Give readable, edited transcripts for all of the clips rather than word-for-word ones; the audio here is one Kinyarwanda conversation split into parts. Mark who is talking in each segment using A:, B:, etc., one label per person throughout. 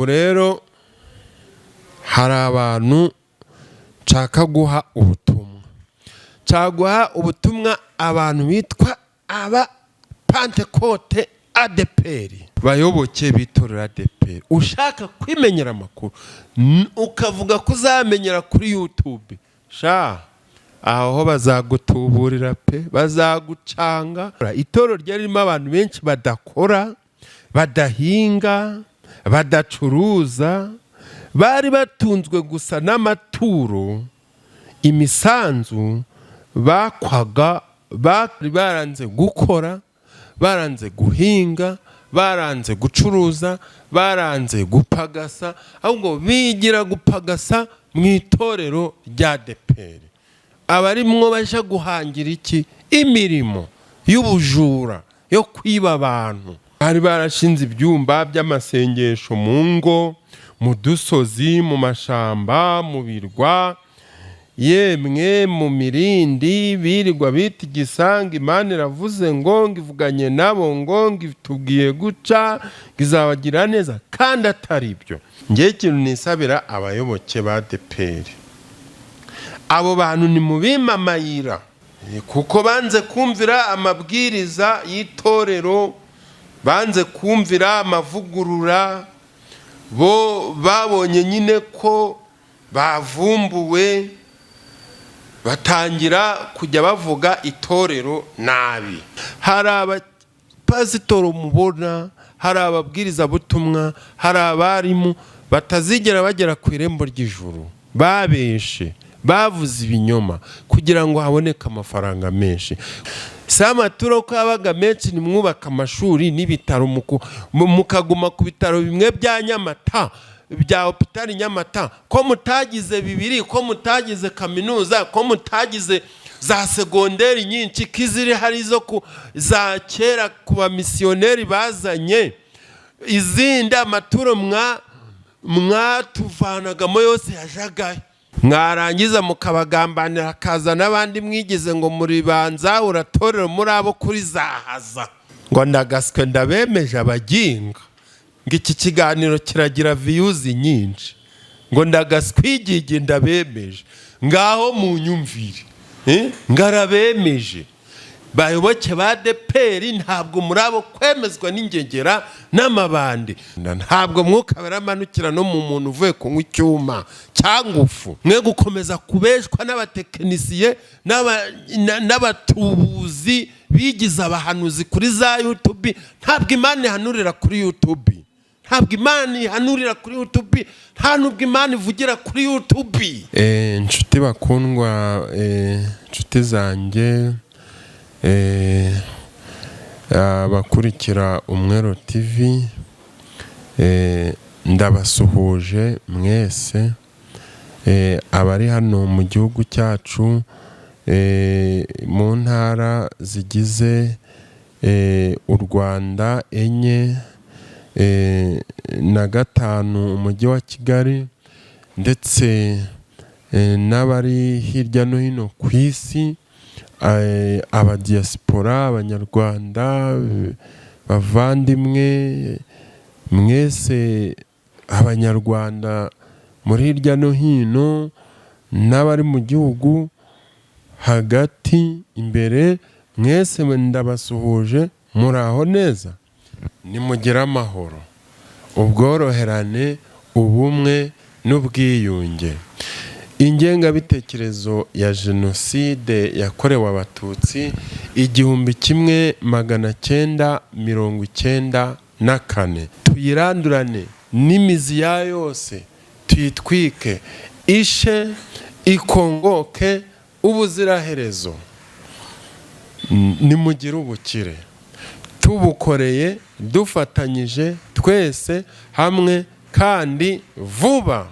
A: Ubu rero hari abantu nshaka guha ubutumwa, nshaka guha ubutumwa abantu bitwa aba Pantekote ADEPR, bayoboke b'itorero ADEPR. Ushaka kwimenyera amakuru ukavuga ko uzamenyera kuri YouTube, sha aho bazagutuburira pe, bazagucanga. Itorero ryari ririmo abantu benshi badakora, badahinga, badacuruza, bari batunzwe gusa n'amaturo, imisanzu bakwaga. Bari baranze gukora, baranze guhinga, baranze gucuruza, baranze gupagasa, ahubwo bigira gupagasa mu itorero rya ADEPR. Abarimwo baje guhangira iki? Imirimo y'ubujura, yo kwiba abantu. Bari barashinze ibyumba by'amasengesho mu ngo, mu dusozi, mu mashamba, mu birwa, yemwe mu mirindi, birirwa bita igisanga. Imana iravuze ngo ivuganye nabo, ngo itubwiye guca, ngo izabagira neza, kandi atari byo. Ngewe ikintu nisabira abayoboke ba ADEPR, abo bantu ni mu amayira, kuko banze kumvira amabwiriza y'itorero, banze kumvira amavugurura. Bo babonye nyine ko bavumbuwe, batangira kujya bavuga itorero nabi. Hari abapasitoro mubona, hari ababwirizabutumwa, hari abarimu batazigera bagera ku irembo ry'ijuru, babeshe, bavuze ibinyoma kugira ngo haboneke amafaranga menshi. Si amaturo ko yabaga menshi, nimwubake amashuri n'ibitaro, mukaguma ku bitaro bimwe bya Nyamata, bya hopitali Nyamata, ko mutagize bibiri, ko mutagize kaminuza, ko mutagize za segonderi nyinshi, ko iziri hari izo za kera ku bamisiyoneri bazanye izindi. Amaturo mwatuvanagamo yose yajagayo, mwarangiza mukabagambanira, hakaza n'abandi mwigize ngo muribanza uratorera muri abo kuri zahaza, ngo ndagaswe ndabemeje abaginga, ngo iki kiganiro kiragira views nyinshi, ngo ndagaswigigi ndabemeje. Ngaho munyumvire, ngarabemeje. Bayoboke ba ADEPR, ntabwo muri abo kwemezwa n'ingegera n'amabandi. Ntabwo Mwuka baramanukira no mu muntu uvuye kunywa icyuma cyangufu. Mwe gukomeza kubeshwa n'abatekinisiye n'abatubuzi bigize abahanuzi kuri za YouTube. Ntabwo Imana ihanurira kuri YouTube, ntabwo Imana ihanurira kuri YouTube, nta nubwo Imana ivugira kuri YouTube. Inshuti bakundwa, inshuti zanjye, abakurikira Umwero TV, ndabasuhuje mwese, abari hano mu gihugu cyacu, mu ntara zigize u Rwanda enye, na gatanu umujyi wa Kigali, ndetse n'abari hirya no hino ku isi, abadiyasipora, Abanyarwanda bavandimwe mwese, Abanyarwanda muri hirya no hino n'abari mu gihugu hagati imbere, mwese ndabasuhuje. Muraho neza, nimugire amahoro, ubworoherane, ubumwe n'ubwiyunge. Ingengabitekerezo ya Jenoside yakorewe Abatutsi 1994, tuyirandurane n'imizi yayo yose, tuyitwike, ishe, ikongoke ubuziraherezo. Nimugire ubukire tubukoreye dufatanyije twese hamwe kandi vuba.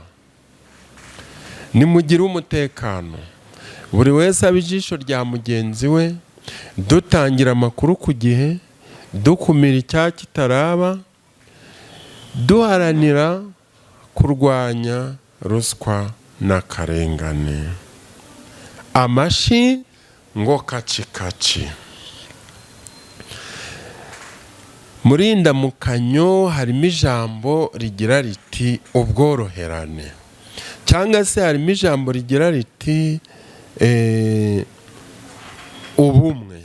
A: Nimugire umutekano, buri wese abe ijisho rya mugenzi we, dutangira amakuru ku gihe, dukumira icyaha kitaraba, duharanira kurwanya ruswa n'akarengane. Amashi ngo kacikaci. Muri iyi ndamukanyo harimo ijambo rigira riti ubworoherane, cyangwa se harimo ijambo rigira riti ubumwe.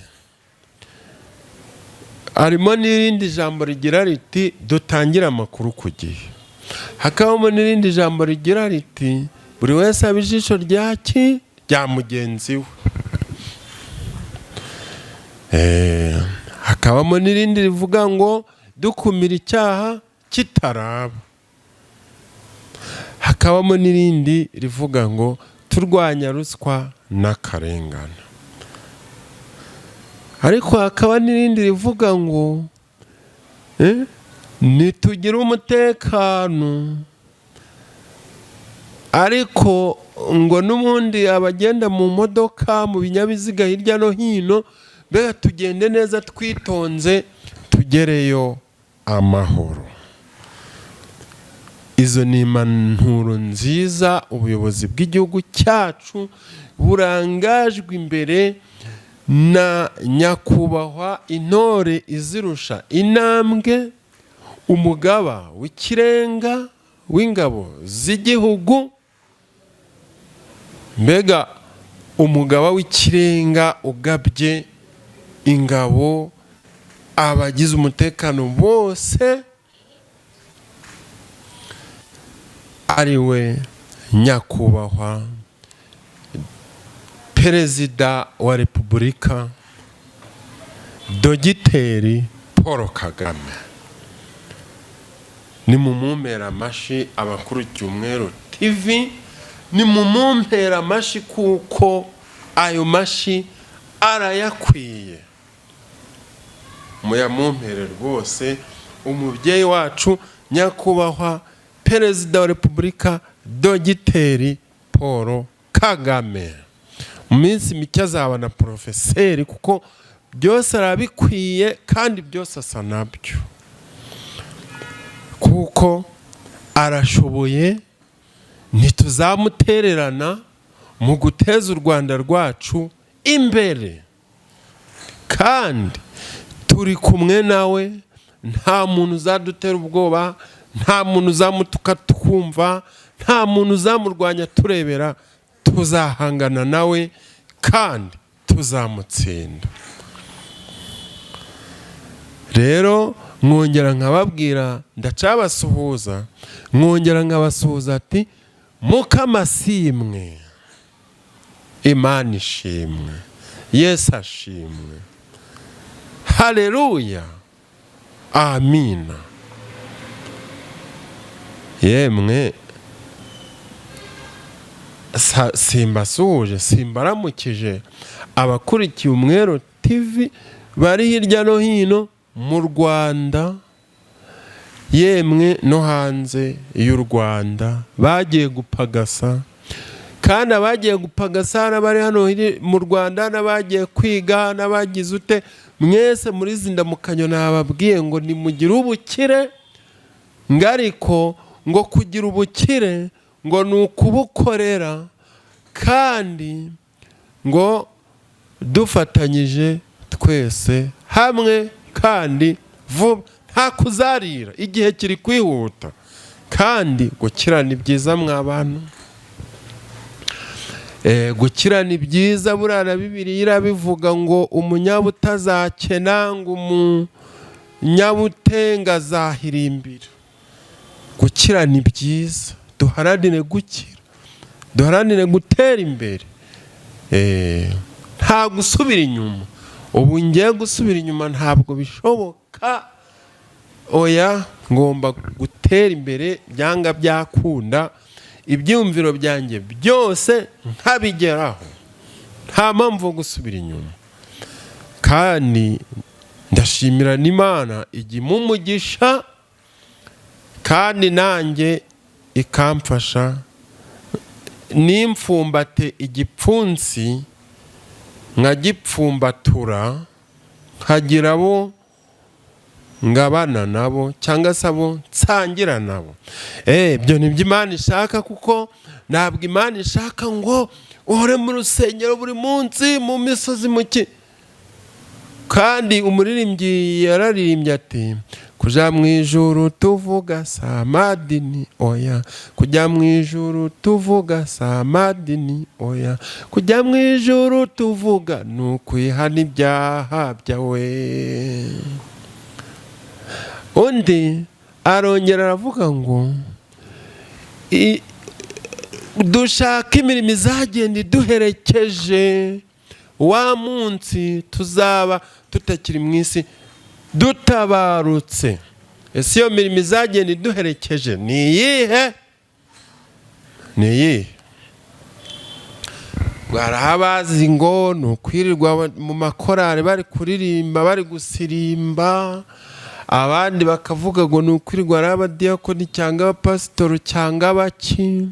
A: Harimo n'irindi jambo rigira riti dutangire amakuru ku gihe. Hakabamo n'irindi jambo rigira riti buri wese aba ijisho ryaki rya mugenzi we. Hakabamo n'irindi rivuga ngo dukumira icyaha kitaraba. Hakabamo n'irindi rivuga ngo turwanya ruswa n'akarengane. Ariko hakaba n'irindi rivuga ngo nitugire umutekano, ariko ngo n'ubundi abagenda mu modoka, mu binyabiziga hirya no hino, mbega tugende neza twitonze, tugereyo amahoro. Izo ni impanuro nziza ubuyobozi bw'igihugu cyacu burangajwe imbere na nyakubahwa intore izirusha intambwe, umugaba w'ikirenga w'ingabo z'igihugu, mbega umugaba w'ikirenga ugabye ingabo, abagize umutekano bose, ari we nyakubahwa Perezida wa Repubulika Dogiteri Paul Kagame. Ni mumumpera amashyi, abakurikiye Umweru TV, ni mumumpera amashyi kuko ayo mashyi arayakwiye. Muyamumpere rwose umubyeyi wacu nyakubahwa Perezida wa Repubulika Dogiteri Paul Kagame. Mu minsi mike azaba na porofeseri, kuko byose arabikwiye kandi byose asa nabyo, kuko arashoboye. Ntituzamutererana mu guteza u Rwanda rwacu imbere, kandi turi kumwe nawe. Nta muntu uzadutera ubwoba, nta muntu uzamutuka twumva, nta muntu uzamurwanya turebera. Tuzahangana nawe kandi tuzamutsinda. Rero mwongera nkababwira, ndacabasuhuza, mwongera nkabasuhuza ati mukamasimwe, Imana ishimwe, Yesu ashimwe, haleluya, amina. Yemwe, simbasuhuje, simbaramukije abakurikiye Umweru TV bari hirya no hino mu Rwanda, yemwe no hanze y'u Rwanda bagiye gupagasa. Kandi abagiye gupagasa n'abari hano mu Rwanda, n'abagiye kwiga, n'abagize ute, mwese muri izi ndamukanyo nababwiye ngo nimugire ubukire. Ngariko ngo kugira ubukire ngo ni ukubukorera, kandi ngo dufatanyije twese hamwe kandi vuba, nta kuzarira, igihe kiri kwihuta. Kandi gukira ni byiza mwa bantu, gukira ni byiza. Buriya na Bibiliya irabivuga ngo umunyabuta azakena, ngo umunyabutenga azahirimbira. Gukira ni byiza, duharanire gukira, duharanire gutera imbere, nta gusubira inyuma. Ubu ngiye gusubira inyuma ntabwo bishoboka, oya, ngomba gutera imbere byanga byakunda, ibyumviro byanjye byose nkabigeraho, nta mpamvu yo gusubira inyuma. Kandi ndashimira n'Imana ijya impa umugisha, kandi nanjye ikamfasha nimfumbate igipfunsi nkagipfumbatura, nkagira abo ngabana nabo cyangwa se abo nsangira nabo. Ibyo ni byo Imana ishaka, kuko ntabwo Imana ishaka ngo uhore mu rusengero buri munsi, mu misozi, mu ki. Kandi umuririmbyi yararirimbye ati: "Kujya mu ijuru tuvuga si amadini, oya. Kujya mu ijuru tuvuga si amadini, oya. Kujya mu ijuru tuvuga ni ukwihana ibyaha byawe." Undi arongera aravuga ngo dushaka imirimo izagenda iduherekeje wa munsi tuzaba tutakiri mu isi, dutabarutse. Ese iyo mirimo izagenda iduherekeje ni iyihe? Ni iyihe? Hari abazi ngo ni ukwirirwa mu makorari bari kuririmba, bari gusirimba. Abandi bakavuga ngo ni ukwirirwa ari abadiyakoni cyangwa abapasitori cyangwa abaki.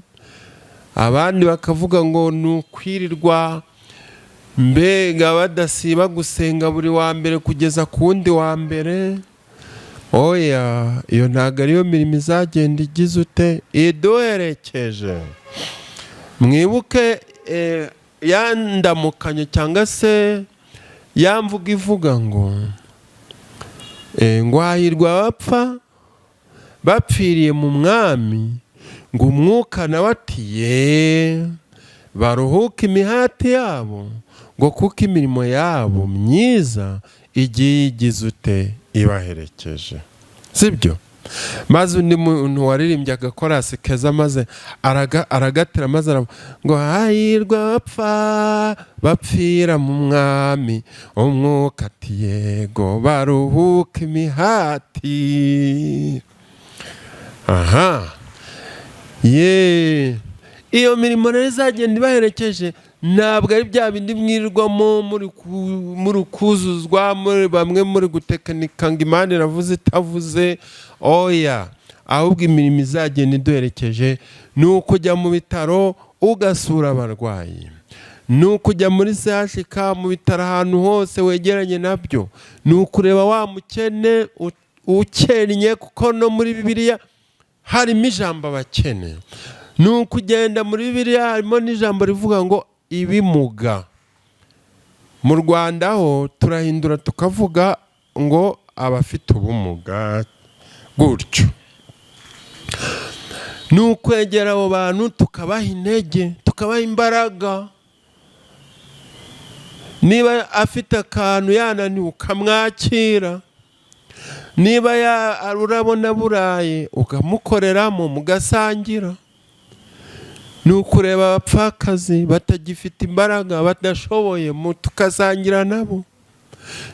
A: Abandi bakavuga ngo ni ukwirirwa mbega badasiba gusenga buri wa mbere kugeza ku wundi wa mbere. Oya, iyo ntabwo ariyo mirimo izagenda igize ute? Iduherekeje. Mwibuke yandamukanye cyangwa se ya mvuga ivuga ngo "Hahirwa abapfa bapfiriye mu Mwami", ngo umwuka nawe ati: "Ye, baruhuke imihati yabo", ngo kuko imirimo yabo myiza igiye igize ute? Ibaherekeje. Sibyo? Maze undi muntu waririmbye agakorasi keza, maze aragatera, maze aravuga ngo: "Hahirwa bapfa bapfira mu Mwami, umwuka ati: yego, baruhuka imihati." Aha ye, iyo mirimo rero izagenda ibaherekeje ntabwo ari bya bindi mwirirwamo muri kuzuzwa, muri bamwe muri gutekinika ngo Imana iravuze itavuze. Oya, ahubwo imirimo izagenda iduherekeje ni ukujya mu bitaro ugasura abarwayi, ni ukujya muri CHK, mu bitaro, ahantu hose wegeranye nabyo, ni ukureba wa mukene ukennye, kuko no muri Bibiliya harimo ijambo abakene. Ni ukugenda muri Bibiliya harimo n'ijambo rivuga ngo ibimuga. Mu Rwanda ho turahindura tukavuga ngo abafite ubumuga gutyo. Ni ukwegera abo bantu tukabaha intege, tukabaha imbaraga. Niba afite akantu yananiwe, ukamwakira. Niba urabona buraye, ukamukoreramo mugasangira. Ni ukureba abapfakazi batagifite imbaraga, badashoboye, tukasangira nabo.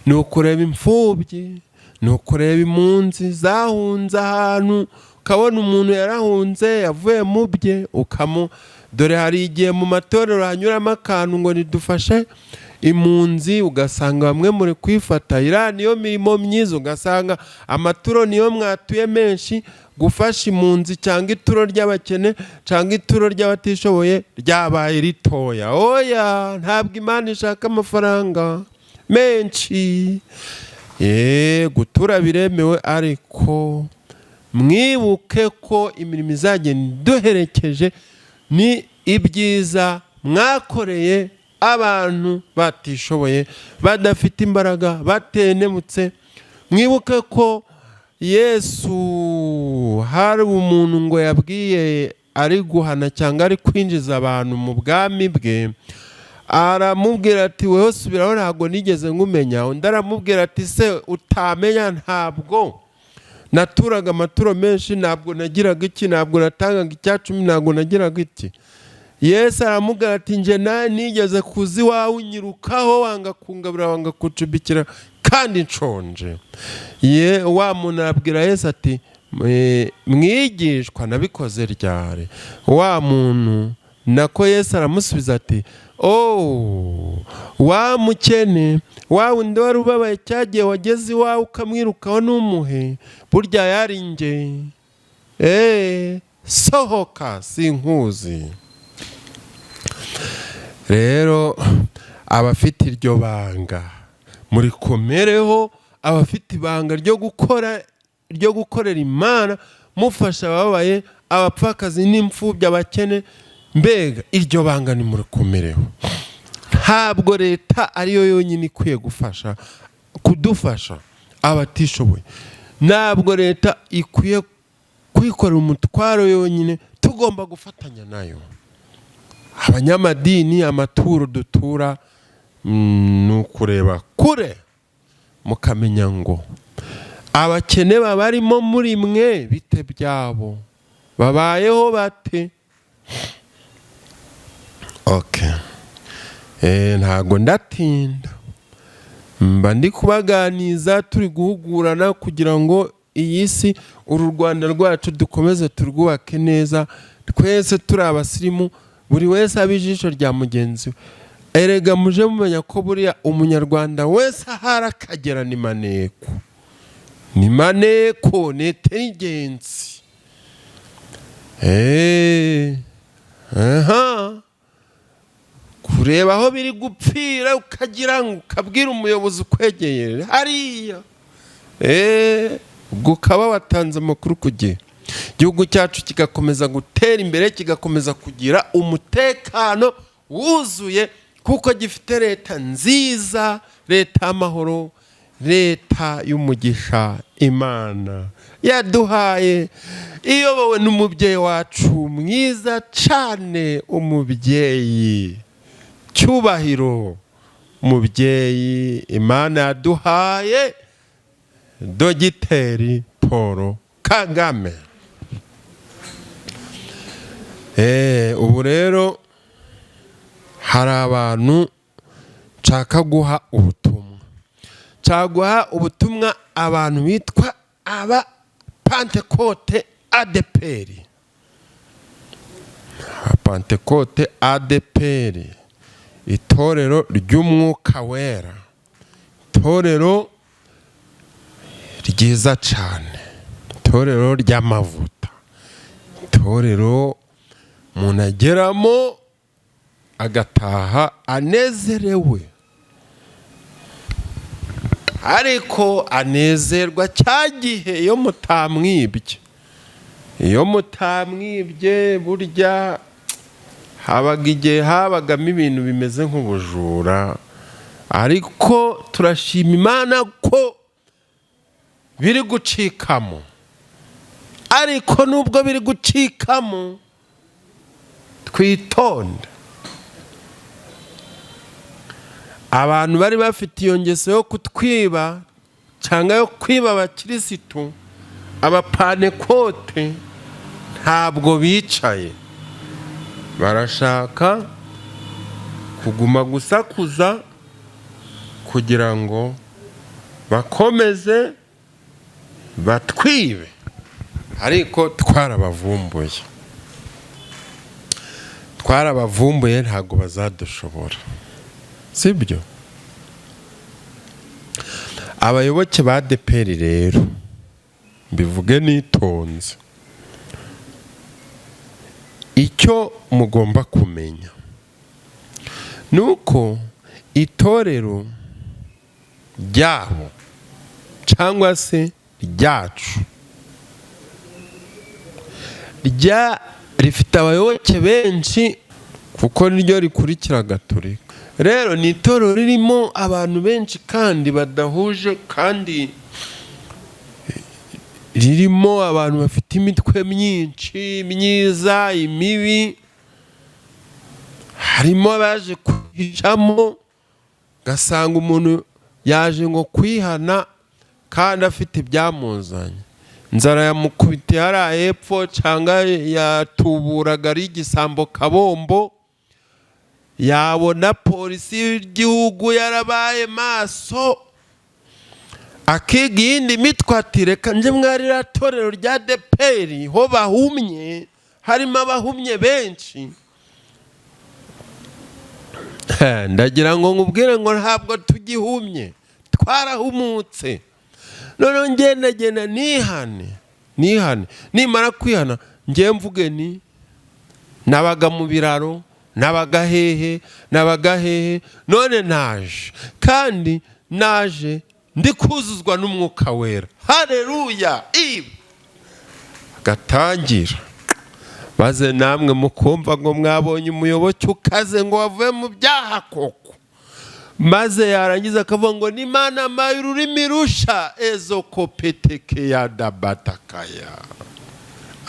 A: Ni ukureba imfubyi, ni ukureba impunzi zahunze ahantu, ukabona umuntu yarahunze, yavuye mu bye, ukamu dore hari igihe mu matorero hanyuramo akantu ngo nidufashe impunzi, ugasanga bamwe muri kwifata. Iriya niyo mirimo myiza. Ugasanga amaturo niyo mwatuye menshi, gufasha impunzi cyangwa ituro ry'abakene cyangwa ituro ry'abatishoboye ryabaye ritoya. Oya, ntabwo Imana ishaka amafaranga menshi. Ye, gutura biremewe, ariko mwibuke ko imirimo izagenda iduherekeje ni ibyiza mwakoreye abantu batishoboye, badafite imbaraga, batenemutse. Mwibuke ko Yesu hari umuntu ngo yabwiye ari guhana cyangwa ari kwinjiza abantu mu bwami bwe, aramubwira ati: "Weho subiraho, ntabwo nigeze nkumenya." Undi aramubwira ati: "Se utamenya, ntabwo naturaga amaturo menshi, ntabwo nagiraga iki, ntabwo natangaga icyacumi, ntabwo nagiraga iki." Yesu aramubwira ati: "Nje nawe nigeze kuza iwawe unyirukaho, wanga kungabura, wanga kucumbikira kandi nshonje." Ye, wa muntu arabwira Yesu ati: "Mwigishwa, nabikoze ryari?" Wa muntu nako Yesu aramusubiza ati: "Oh, wa mukene, wa wundi wari ubabaye cyagiye wageze iwawe ukamwirukaho n'umuhe, burya yari nge. Eee, sohoka, sinkuzi." Rero abafite iryo banga murikomereho, abafite ibanga ryo gukora, ryo gukorera Imana, mufasha abababaye, abapfakazi n'imfubyi, abakene, mbega iryo banga nimurikomereho. Ntabwo leta ariyo yonyine ikwiye gufasha. kudufasha abatishoboye. Ntabwo leta ikwiye kwikorera umutwaro yonyine, tugomba gufatanya nayo. Abanyamadini, amaturo dutura ni ukureba kure, mukamenya ngo abakene babarimo muri mwe, bite byabo, babayeho bate? Okay, ntago ndatinda, mba ndi kubaganiza, turi guhugurana kugira ngo iyi si, uru Rwanda rwacu, dukomeze turwubake neza, twese turi abasirimu, buri wese abe ijisho rya mugenzi we. Erega muje mumenya ko buriya Umunyarwanda wese ahari akagera ni maneko, ni maneko, ni intelligence. Aha kureba aho biri gupfira, ukagira ngo ukabwira umuyobozi ukwegeye hariya, ubwo ukaba watanze amakuru ku gihe, igihugu cyacu kigakomeza gutera imbere, kigakomeza kugira umutekano wuzuye, kuko gifite leta nziza, leta y'amahoro, leta y'umugisha Imana yaduhaye, iyobowe n'umubyeyi wacu mwiza cyane, umubyeyi Cyubahiro, umubyeyi Imana yaduhaye, Dogiteri Paul Kagame. Ubu rero hari abantu nshaka guha ubutumwa, nshaka guha ubutumwa abantu bitwa aba Pantekote ADEPR. Pantekote ADEPR, itorero ry'Umwuka Wera, itorero ryiza cyane, itorero ry'amavuta, itorero umuntu ageramo agataha anezerewe, ariko anezerwa cya gihe iyo mutamwibye. Iyo mutamwibye, burya habaga igihe habagamo ibintu bimeze nk'ubujura, ariko turashima Imana ko biri gucikamo. Ariko nubwo biri gucikamo, twitonde. Abantu bari bafite iyo ngeso yo kutwiba cyangwa yo kwiba abakirisitu, Abapanekote, ntabwo bicaye, barashaka kuguma gusakuza kugira ngo bakomeze batwibe, ariko twarabavumbuye, twarabavumbuye, ntabwo bazadushobora, sibyo? Abayoboke ba ADEPR rero, mbivuge nitonze, icyo mugomba kumenya ni uko itorero ryabo cyangwa se ryacu rya rifite abayoboke benshi, kuko niryo rikurikira Gatolika. Rero ni itorero ririmo abantu benshi kandi badahuje, kandi ririmo abantu bafite imitwe myinshi, myiza, imibi. Harimo abaje kwihishamo, ugasanga umuntu yaje ngo kwihana kandi afite ibyamuzanye, inzara yamukubitiye hariya hepfo, cyangwa yatuburaga ari igisambo kabombo, yabona polisi y'igihugu yarabaye maso, akiga iyindi mitwe, ati: "Reka nje mwari ririya torero rya ADEPR ho bahumye, harimo abahumye benshi." Ndagira ngo nkubwire ngo ntabwo tugihumye, twarahumutse. Noneho ngendagenda nihane, nihane, nimara kwihana ngewe mvuge ni nabaga mu biraro, nabaga hehe, nabaga hehe, none naje, kandi naje ndi kuzuzwa n'Umwuka Wera, hareruya! Ibi gatangira maze namwe mukumva ngo mwabonye umuyoboke ukaze, ngo wavuye mu byaha koko. Maze yarangiza akavuga ngo n'Imana mpaye ururimi rusha ezo kopeteke ya dabatakaya.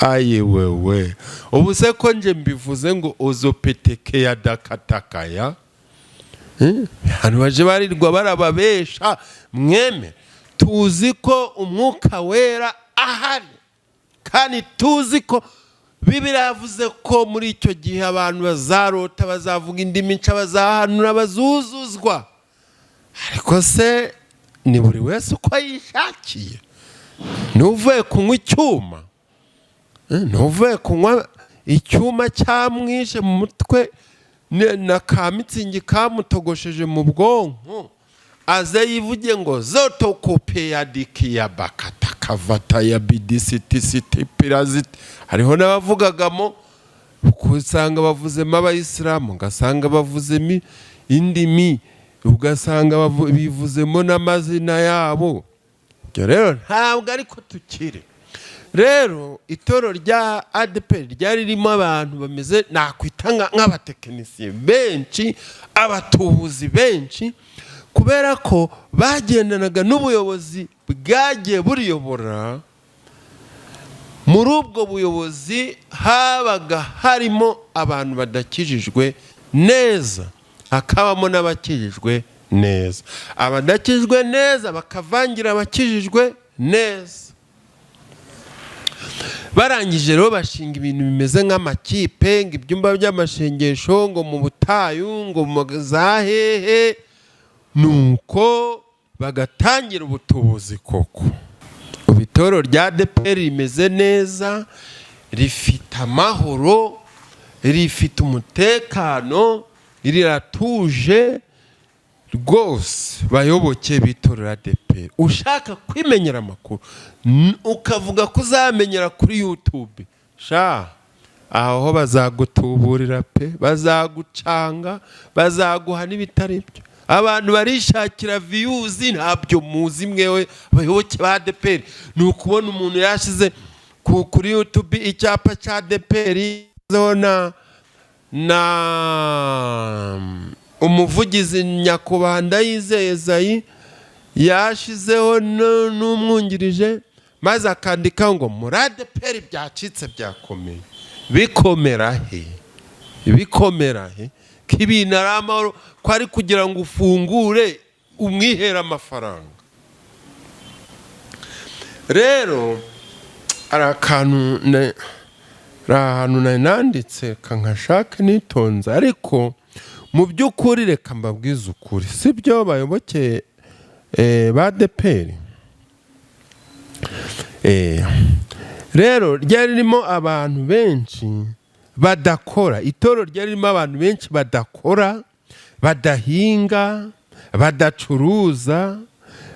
A: Ayi wewe, ubu se ko nje mbivuze ngo ozopeteke ya dakatakaya? Abantu baje barirwa barababesha. Mweme tuzi ko Umwuka Wera ahari, kandi tuzi ko Bibiriya yavuze ko muri icyo gihe abantu bazarota, bazavuga indimi nshya, bazahanura, bazuzuzwa. Ariko se ni buri wese uko yishakiye? N'uvuye kunywa icyuma, n'uvuye kunywa icyuma cyamwishe mu mutwe na ka mitsingi kamutogosheje mu bwonko, aze yivuge ngo zotokopeyadikiya bakatakavata ya bidisitisiti piraziti. Hariho n'abavugagamo, usanga bavuzemo abayisilamu, ugasanga bavuzemo indimi, ugasanga bivuzemo n'amazina yabo. Ibyo rero ntabwo ariko tukiri. Rero itorero rya ADEPR ryari ririmo abantu bameze nakwita nk'abatekinisiye benshi, abatubuzi benshi, kubera ko bagendanaga n'ubuyobozi bwagiye buriyobora. Muri ubwo buyobozi habaga harimo abantu badakijijwe neza, hakabamo n'abakijijwe neza. Abadakijijwe neza bakavangira abakijijwe neza. Barangije rero bashinga ibintu bimeze nk'amakipe, ngo ibyumba by'amashengesho, ngo mu butayu, ngo mu za hehe, nuko bagatangira ubutubuzi. Koko ubu itorero rya ADEPR rimeze neza, rifite amahoro, rifite umutekano, riratuje rwose. Bayoboke b'itorero ADEPR, ushaka kwimenyera amakuru ukavuga ko uzamenyera kuri YouTube, sha aho bazagutuburira pe, bazagucanga, bazaguha n'ibitari byo. Abantu barishakira views, ntabyo muzi mwewe abayoboke ba ADEPR. Ni ukubona umuntu yashize kuri YouTube icyapa cya ADEPR na umuvugizi nyakubahwa Ndayizeye Zayi, yashizeho n'umwungirije, maze akandika ngo muri ADEPR byacitse, byakomeye. Bikomera he? Bikomera he ko ibintu ari amahoro, ko ari kugira ngo ufungure umwihere amafaranga? Rero hari akantu hari ahantu nari nanditse kankashake nitonze. Ariko mu by'ukuri reka mbabwize ukuri, si byo bayoboke ba ADEPR? Rero ryari ririmo abantu benshi badakora. Itorero ryari ririmo abantu benshi badakora, badahinga, badacuruza,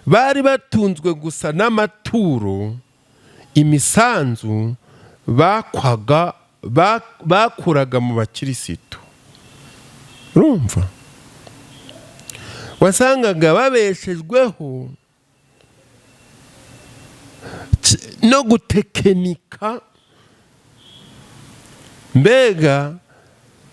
A: bari batunzwe gusa n'amaturo, imisanzu bakwaga, bakuraga mu bakirisitu. Urumva wasangaga babeshejweho no gutekinika, mbega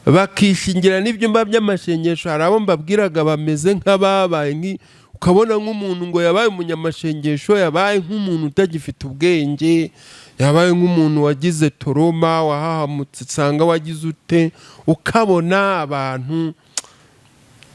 A: bakishingira n'ibyumba by'amashengesho. Hari abo mbabwiraga bameze nk'ababaye ukabona nk'umuntu ngo yabaye umunyamashengesho, yabaye nk'umuntu utagifite ubwenge, yabaye nk'umuntu wagize trauma, wahahamutse, usanga wagize ute. Ukabona abantu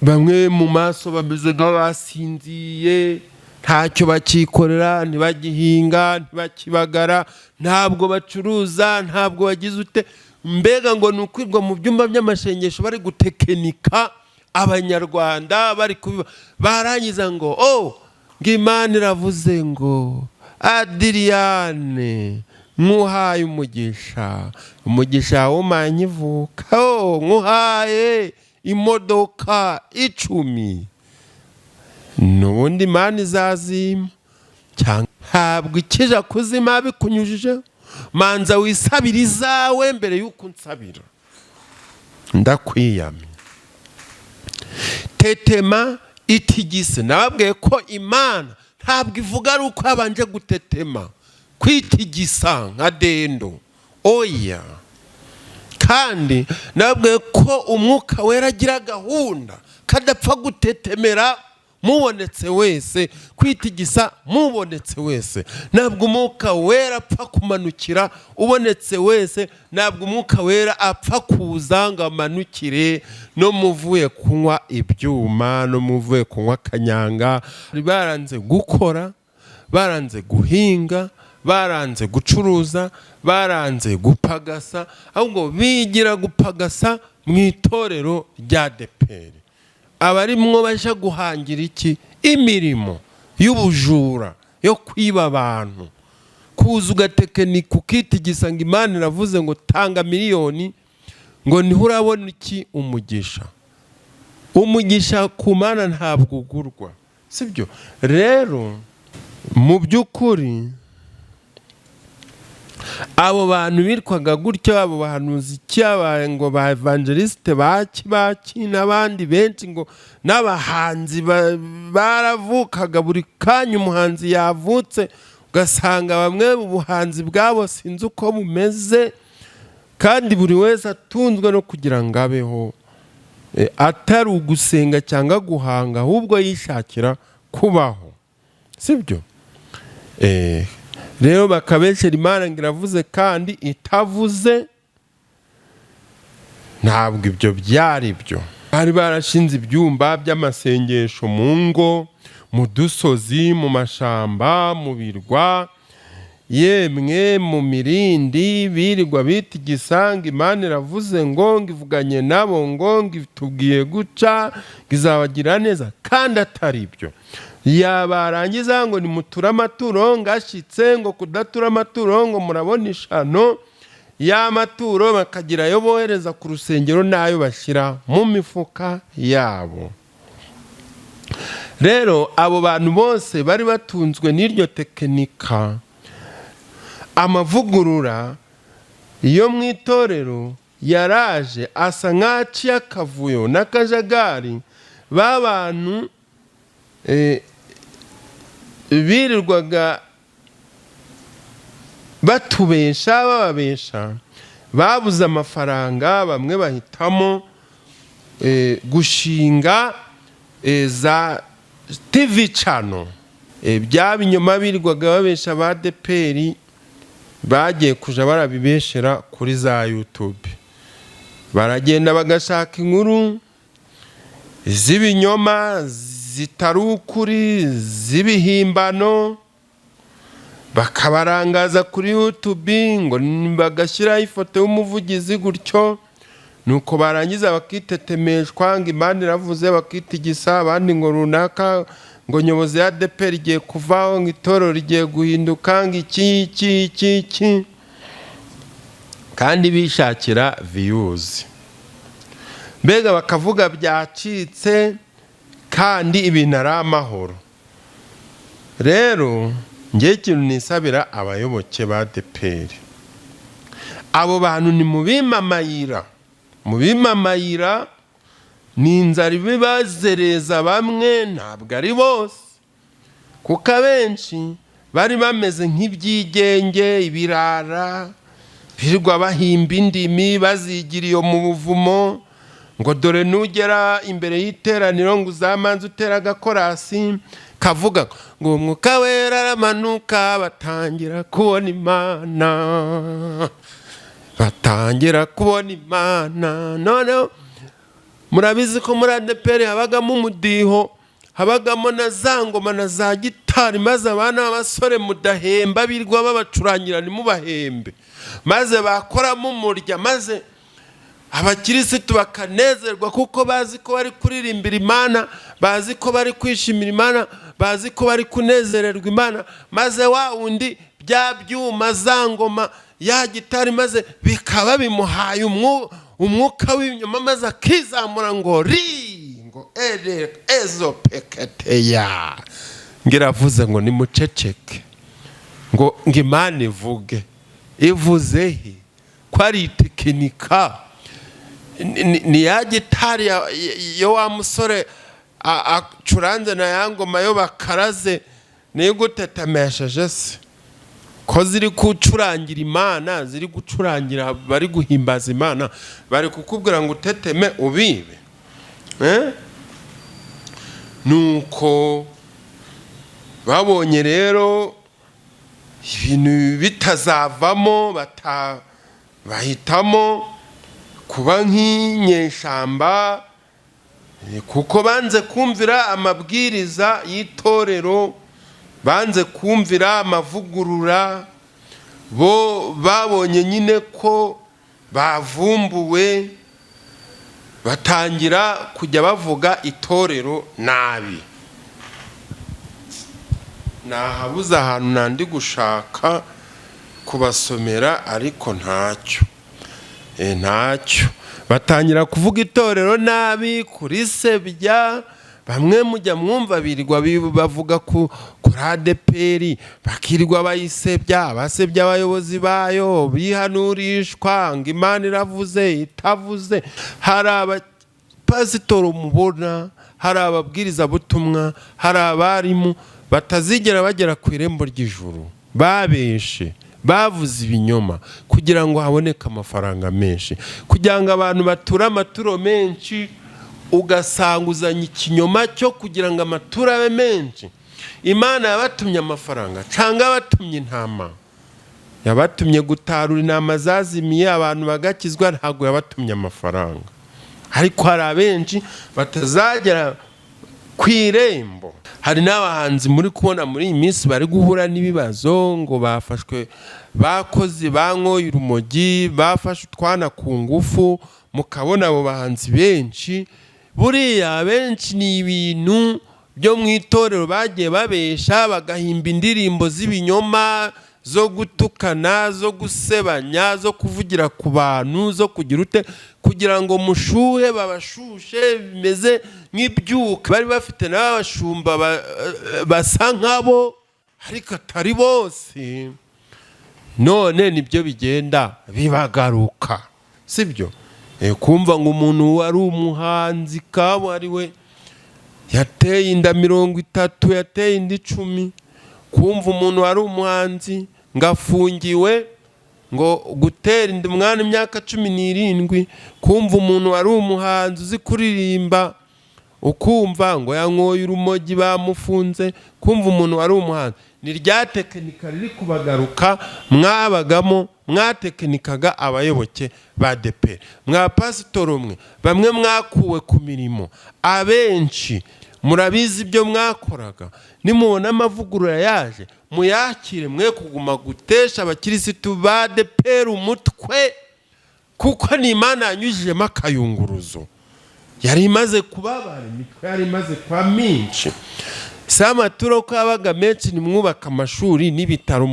A: bamwe mu maso bameze nk'abasinziye, ntacyo bakikorera, ntibagihinga, ntibakibagara, ntabwo bacuruza, ntabwo bagize ute. Mbega ngo ni ukwirwa mu byumba by'amashengesho bari gutekinika Abanyarwanda, bari kubiba. Barangiza ngo oh, ngo Imana iravuze ngo Adiriyane nkuhaye umugisha, umugisha w'umanye nkivuka, oh, nkuhaye imodoka 10. N'ubundi Imana izazima cyangwa ntabwo ikija kuzima bikunyujije. Manza wisabire izawe mbere y'uko unsabira, ndakwiyamye. Tetema itigise. Nababwiye ko Imana ntabwo ivuga ari uko yabanje gutetema, kwitigisa nka dendo, oya. Kandi Kandi nababwiye ko Umwuka Wera agira gahunda, kadapfa gutetemera mubonetse wese, kwitigisa mubonetse wese. Ntabwo Umwuka Wera apfa kumanukira ubonetse wese. Ntabwo Umwuka Wera apfa kuza ngo amanukire no muvuye kunywa ibyuma, no muvuye kunywa kanyanga. Baranze gukora, baranze guhinga, baranze gucuruza, baranze gupagasa, ahubwo bigira gupagasa mu itorero rya ADEPR. Abarimwo baje guhangira iki? Imirimo y'ubujura, yo kwiba abantu, kuza ugatekinika, ukitigisa ngo Imana iravuze ngo tanga miliyoni, ngo niho urabona iki? Umugisha. Umugisha ku Mana ntabwo ugurwa, sibyo? Rero mu by'ukuri abo bantu bitwaga gutyo, abo bahanuzi cyabaye ngo ba evangeliste, baki baki n'abandi benshi, ngo n'abahanzi baravukaga buri kanya. Umuhanzi yavutse, ugasanga bamwe mu buhanzi bwabo sinzi uko bumeze, kandi buri wese atunzwe no kugira ngo abeho, atari ugusenga cyangwa guhanga, ahubwo yishakira kubaho, sibyo? Rero bakabeshyera Imana ngo iravuze kandi itavuze. Ntabwo ibyo byari byo. Bari barashinze ibyumba by'amasengesho mu ngo, mu dusozi, mu mashamba, mu birwa, yemwe mu mirindi. Birirwa bita igisanga Imana iravuze ngo ivuganye nabo, ngo itubwiye guca, ngo izabagira neza, kandi atari byo. Yabarangiza ngo nimuture amaturo, ngo ashyitse, ngo kudatura amaturo ngo murabona ishano. Y'amaturo bakagira ayo bohereza ku rusengero n'ayo bashyira mu mifuka yabo. Rero abo bantu bose bari batunzwe n'iryo tekinika. Amavugurura yo mu itorero yaraje asa nk'aciye akavuyo n'akajagari. B'abantu birirwaga batubesha, bababesha, babuze amafaranga, bamwe bahitamo gushinga za TV channel. Bya binyoma birirwaga babesha ba ADEPR bagiye kuja barabibeshera kuri za YouTube. Baragenda bagashaka inkuru z'ibinyoma, zitari ukuri, z'ibihimbano, bakabarangaza kuri YouTube, ngo bagashyiraho ifoto y'umuvugizi gutyo. Nuko barangiza bakitetemeshwa ngo Imana iravuze, bakitigisa abandi ngo runaka, ngo nyobozi ya ADEPR igiye kuvaho, ngo itorero rigiye guhinduka, ngo iki iki iki iki, kandi bishakira views. Mbega bakavuga byacitse kandi ibintu ari amahoro. Rero ngewe ikintu nisabira abayoboke ba ADEPR, abo bantu ni mu bimamayira, mu bimamayira ni inzara ibibazereza bamwe, ntabwo ari bose, kuko abenshi bari bameze nk'ibyigenge, ibirara birirwa bahimba indimi, bazigira iyo mu buvumo, ngo dore nugera imbere y'iteraniro ngo uzamanze utere agakorasi kavuga ngo Umwuka Wera aramanuka, batangira kubona Imana, batangira kubona Imana. Noneho murabizi ko muri ADEPR habagamo umudiho, habagamo na za ngoma na za gitari, maze abana b'abasore mudahemba birirwa babacurangira ntimubahembe, maze bakoramo umurya, maze abakirisitu bakanezerwa, kuko bazi ko bari kuririmbira Imana, bazi ko bari kwishimira Imana, bazi ko bari kunezererwa Imana. Maze wa wundi bya byuma, za ngoma, ya gitari, maze bikaba bimuhaye umwuka w'inyuma, maze akizamura ngo ri ngo ere ezo peketeya, ngiravuze ngo nimuceceke, ngo Imana ivuge. Ivuze he ko ari itekinika? Ni ya gitari yo wa musore acuranze na ya ngoma yo bakaraze, niyo igutetemesheje se? Ko ziri gucurangira Imana, ziri gucurangira, bari guhimbaza Imana, bari kukubwira ngo uteteme ubibe. Eh? Nuko babonye rero ibintu bitazavamo, bahitamo kuba nk'inyeshamba, kuko banze kumvira amabwiriza y'itorero, banze kumvira amavugurura. Bo babonye nyine ko bavumbuwe, batangira kujya bavuga itorero nabi. Nahabuze ahantu nandi gushaka kubasomera, ariko ntacyo. Ntacyo. Batangira kuvuga itorero nabi, kurisebya. Bamwe mujya mwumva birirwa bavuga kuri ADEPR, bakirirwa bayisebya, basebya abayobozi bayo, bihanurishwa ngo Imana iravuze itavuze. Hari abapasitoro mubona, hari ababwirizabutumwa, hari abarimu batazigera bagera ku irembo ry'ijuru. Babeshe, bavuze ibinyoma kugira ngo haboneke amafaranga menshi, kugira ngo abantu bature amaturo menshi. Ugasanga uzanye ikinyoma cyo kugira ngo amaturo abe menshi. Imana yabatumye amafaranga cyangwa yabatumye intama? Yabatumye gutarura intama zazimiye, abantu bagakizwa, ntabwo yabatumye amafaranga. Ariko hari abenshi batazagera ku irembo. Hari n'abahanzi muri kubona muri iyi minsi bari guhura n'ibibazo, ngo bafashwe bakoze, banyoye urumogi, bafashe utwana ku ngufu. Mukabona abo bahanzi benshi, buriya benshi ni ibintu byo mu itorero bagiye babesha, bagahimba indirimbo z'ibinyoma, zo gutukana, zo gusebanya, zo kuvugira ku bantu, zo kugira ute, kugira ngo mushuhe, babashushe, bimeze nk'ibyuka bari bafite n'abashumba basa nkabo, ariko atari bose. None nibyo bigenda bibagaruka, sibyo? Kumva ngo umuntu wari umuhanzi kabuhariwe yateye inda 30, yateye inda 10. Kumva umuntu wari umuhanzi ngo afungiwe ngo gutera inda umwana imyaka 17. Kumva umuntu wari umuhanzi uzi kuririmba, ukumva ngo yanyoye urumogi, bamufunze. Kumva umuntu wari umuhanzi, ni rya tekinika riri kubagaruka mwabagamo, mwatekinikaga abayoboke ba ADEPR. Mwa pasitoro mwe, bamwe mwakuwe ku mirimo, abenshi murabizi ibyo mwakoraga. Nimubona amavugurura yaje, muyakire, mwe kuguma gutesha abakirisitu ba ADEPR umutwe, kuko ni Imana yanyujijemo akayunguruzo. Yari imaze kubabara imitwe, yari imaze kuba myinshi. Si amaturo ko yabaga menshi, nimwubake amashuri n'ibitaro,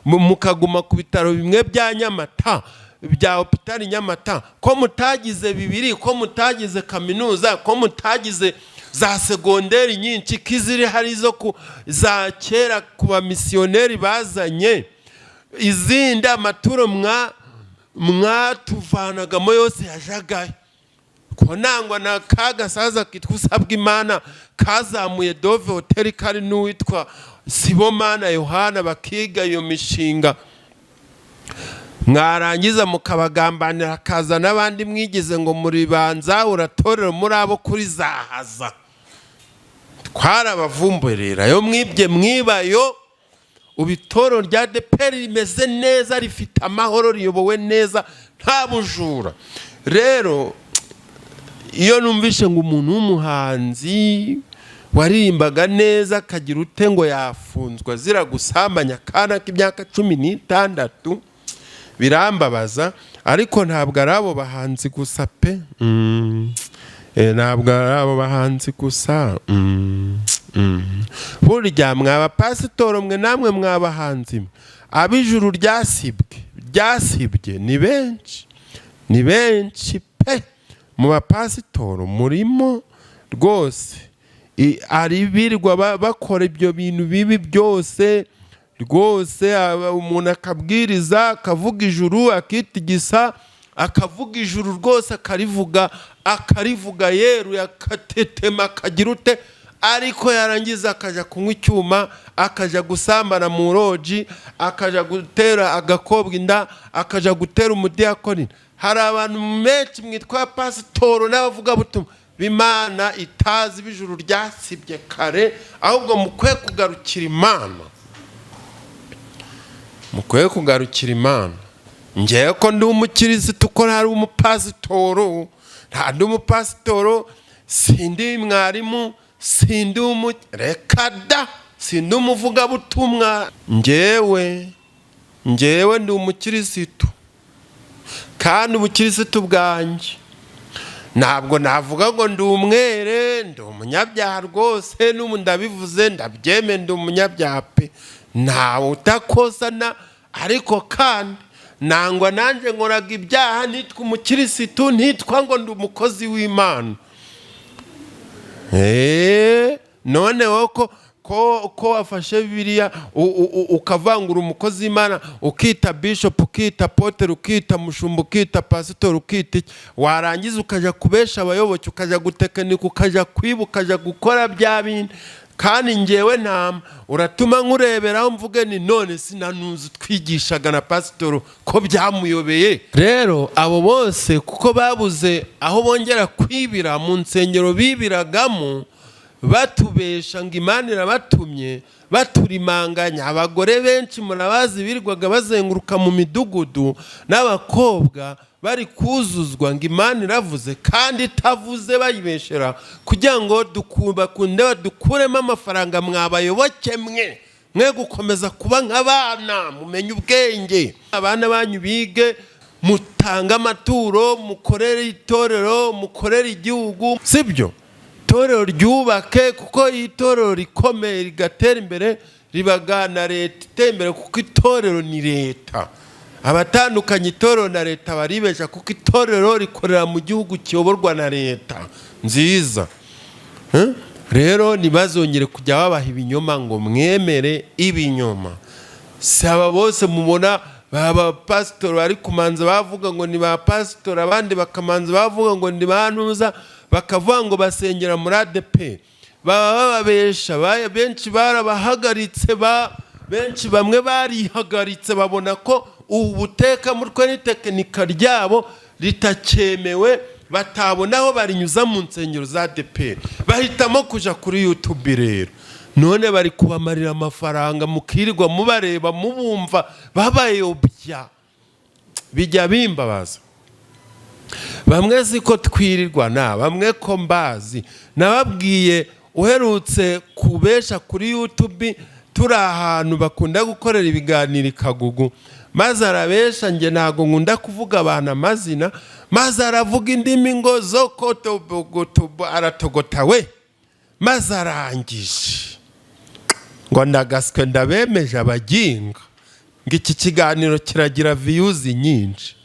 A: mukaguma ku bitaro bimwe bya Nyamata, bya hopitali Nyamata, ko mutagize bibiri, ko mutagize kaminuza, ko mutagize za segonderi nyinshi, ko iziri hari izo za kera ku bamisiyoneri bazanye izindi. Amaturo mwatuvanagamo yose yajagayo ko nangwa na ka gasaza kitwa Usabwa Imana kazamuye Dove Hoteli, kari n'uwitwa Sibomana Yohana, bakiga iyo mishinga, mwarangiza mukabagambanira, hakaza n'abandi mwigize ngo muri banza uratorera muri abo kuri zahaza. Twarabavumburira yo mwibye, mwibayo. Ubu itorero rya ADEPR rimeze neza, rifite amahoro, riyobowe neza, nta bujura. Rero iyo numvishe ngo umuntu w'umuhanzi waririmbaga neza akagira ute ngo yafunzwe azira gusambanya akana k'imyaka 16, birambabaza. Ariko ntabwo ari abo bahanzi gusa pe. Ntabwo ari abo bahanzi gusa. Burya mwaba pasitoro mwe, namwe mwabahanzi mwe, ab'ijuru ryasibwe, ryasibye ni benshi, ni benshi pe. Mu bapasitoro murimo rwose, hari birirwa bakora ibyo bintu bibi byose rwose. Umuntu akabwiriza, akavuga ijuru, akitigisa, akavuga ijuru rwose, akarivuga, akarivuga yeruye, akatetema, akagira ute. Ariko yarangiza akajya kunywa icyuma, akajya gusambana mu lodge, akajya gutera agakobwa inda, akajya gutera umudiyakoni. Hari abantu benshi mwitwa pasitoro n'abavugabutumwa b'Imana itazi, b'ijuru ryasibye kare. Ahubwo mukwiye kugarukira Imana, mukwiye kugarukira Imana. Ngewe ko ndi umukirisitu, ko ntari umupasitoro, nta ndi umupasitoro, sindi mwarimu, sindi umu, reka da, sindi umuvugabutumwa. Ngewe ndi umukirisitu, kandi ubukirisitu bwanjye ntabwo navuga ngo ndi umwere. Ndi umunyabyaha rwose, n'ubu ndabivuze, ndabyemeye, ndi umunyabyaha pe, ntawe utakosana. Ariko kandi nangwa nanjye nkoraga ibyaha, nitwa umukirisitu, ntitwa ngo ndi umukozi w'Imana. None wowe ko wafashe Bibiliya ukavangura umukozi w'Imana, ukita bishop, ukita apôtre, ukita mushumba, ukita pasitori, ukita iki, warangiza ukajya kubesha abayoboke, ukajya gutekinika, ukajya kwiba, ukajya gukora bya bindi, kandi ngewe ntama uratuma nkureberaho mvuge ni none sinanuzi twigishaga na pasitoro ko byamuyobeye. Rero abo bose, kuko babuze aho bongera kwibira mu nsengero bibiragamo, batubesha ngo Imana irabatumye, baturimanganya. Abagore benshi murabazi birirwaga bazenguruka mu midugudu n'abakobwa bari kuzuzwa ngo Imana iravuze kandi itavuze, bayibeshera kugira ngo bakunde badukuremo amafaranga. Mwabayoboke mwe, mwe gukomeza kuba nk'abana, mumenye ubwenge, abana banyu bige, mutange amaturo, mukorere itorero, mukorere igihugu, sibyo? Itorero ryubake, kuko iyo itorero rikomeye rigatera imbere, ribaga na leta itera imbere, kuko itorero ni leta. Abatandukanye itorero na leta baribesha, kuko itorero rikorera mu gihugu kiyoborwa na leta nziza. Rero ntibazongere kujya babaha ibinyoma ngo mwemere ibinyoma. Si aba bose mubona baba pasitori bari kumanza bavuga ngo ni ba pasitori, abandi bakamanza bavuga ngo ni ba ntuza, bakavuga ngo basengera muri ADEPR, baba bababesha. Benshi barabahagaritse, benshi bamwe barihagaritse, babona ko ubu butekamutwe n'itekinika ryabo ritakemewe, batabona aho barinyuza mu nsengero za ADEPR, bahitamo kujya kuri YouTube. Rero none bari kubamarira amafaranga, mukirirwa mubareba, mubumva, babayobya. Bijya bimbabaza. Bamwe siko twirirwa na bamwe ko mbazi. Nababwiye uherutse kubesha kuri YouTube, turi ahantu bakunda gukorera ibiganiro i Kagugu, maze arabesha. Njye ntabwo nkunda kuvuga abantu amazina, maze aravuga indimi ngo zo kotobogotobo, aratogota we, maze arangije ngo ndagaswe, ndabemeje abaginga, ngo iki kiganiro kiragira views nyinshi,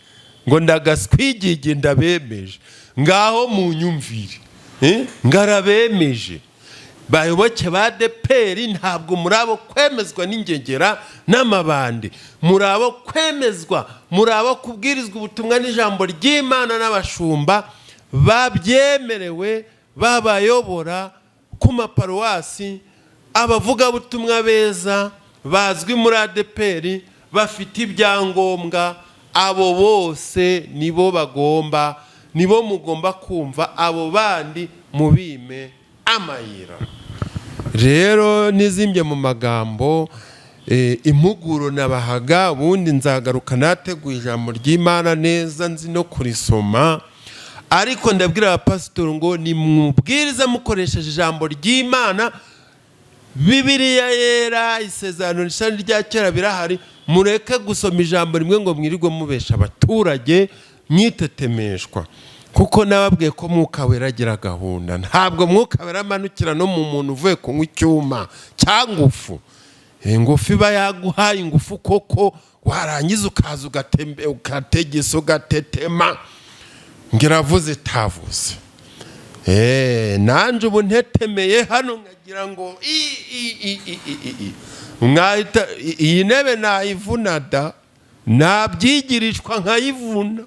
A: ngo ndagaswigige, ndabemeje. Ngaho munyumvire, ngarabemeje. Bayoboke ba ADEPR, ntabwo muri abo kwemezwa n'ingegera n'amabandi. Muri abo kwemezwa, muri abo kubwirizwa ubutumwa n'ijambo ry'Imana n'abashumba babyemerewe babayobora ku maparuwasi, abavugabutumwa beza bazwi muri ADEPR, bafite ibyangombwa. Abo bose nibo bagomba, nibo mugomba kumva, abo bandi mubime amayira. Rero nizimbye mu magambo, impuguro nabahaga. Ubundi nzagaruka nateguye ijambo ry'Imana neza, nzi no kurisoma. Ariko ndabwira abapasitori ngo nimubwirize mukoresheje ijambo ry'Imana, Bibiliya Yera, Isezerano Rishya rya Kera birahari. Mureke gusoma ijambo rimwe ngo mwirirwe mubesha abaturage mwitetemeshwa, kuko nababwiye ko Mwuka Wera agira gahunda. Ntabwo Mwuka Wera amanukira no mu muntu uvuye kunywa icyuma cyangwa ngufu. Ingufu iba yaguhaye ingufu koko, warangiza ukaza ugategesa, ugatetema ngo iravuze itavuze. Nanjye ubu ntetemeye hano nkagira ngo mwahita iyi ntebe nayivuna da, nabyigirishwa nkayivuna.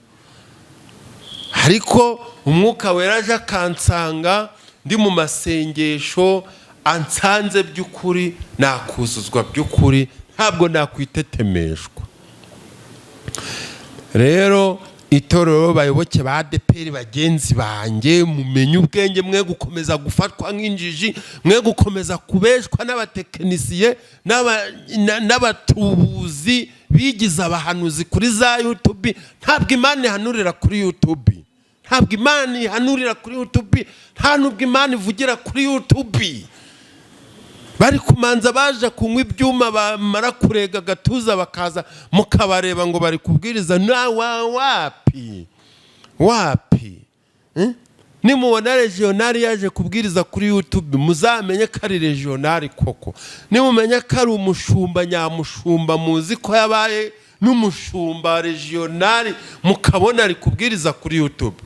A: Ariko Umwuka Wera aje akansanga, Ndi mu masengesho ansanze by'ukuri, nakuzuzwa by'ukuri, ntabwo nakwitetemeshwa. Rero itorero, bayoboke ba ADEPR bagenzi banjye, mumenye ubwenge, mwe gukomeza gufatwa nk'injiji, mwe gukomeza kubeshwa n'abatekinisiye n'abatubuzi bigize abahanuzi kuri za YouTube. Ntabwo Imana ihanurira kuri YouTube, ntabwo Imana ihanurira kuri YouTube, nta nubwo Imana ivugira kuri YouTube. Bari kumanza baje kunywa ibyuma, bamara kurega agatuza bakaza mukabareba ngo bari kubwiriza. Nawa wapi wapi, Eh? Nimubona régional yaje kubwiriza kuri YouTube, muzamenye ko ari régional koko. Nimumenya ko ari umushumba nyamushumba, muzi ko yabaye n'umushumba régional, mukabona ari kubwiriza kuri YouTube,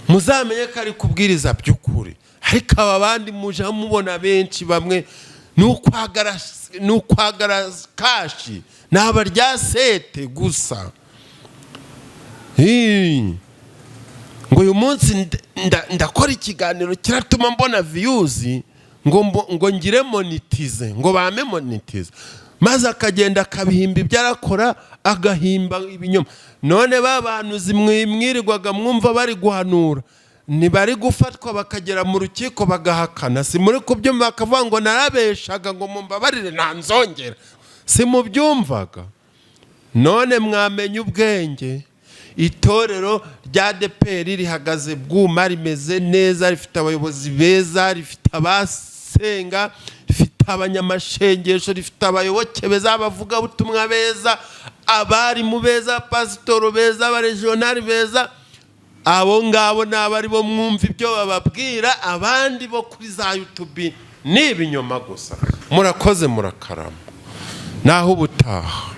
A: muzamenye ko ari kubwiriza by'ukuri. Ariko aba bandi mujya mubona benshi, bamwe ni ukwagara cash, ni abarya sete gusa. Hi. Ngo uyu munsi ndakora ikiganiro kiratuma mbona views, ngo ngire monetize, ngo bame monetize, maze akagenda akabihimba ibyo arakora, agahimba ibinyoma. None ba bantu mwirirwaga mwumva bari guhanura, ntibari gufatwa bakagera mu rukiko bagahakana? Si muri kubyumva bakavuga ngo narabeshaga, ngo mumbabarire ntanzongera? Si mubyumvaga? None mwamenye ubwenge. Itorero rya ADEPR rihagaze bwuma, rimeze neza, rifite abayobozi beza, rifite abasenga, rifite abanyamashengesho, rifite abayoboke beza, abavugabutumwa beza, abarimu beza, abapasitoro beza, abarégional beza. Abo ngabo ni abari bo mwumva ibyo bababwira. Abandi bo kuri za YouTube ni ibinyoma gusa. Murakoze, murakarama, naho ubutaha.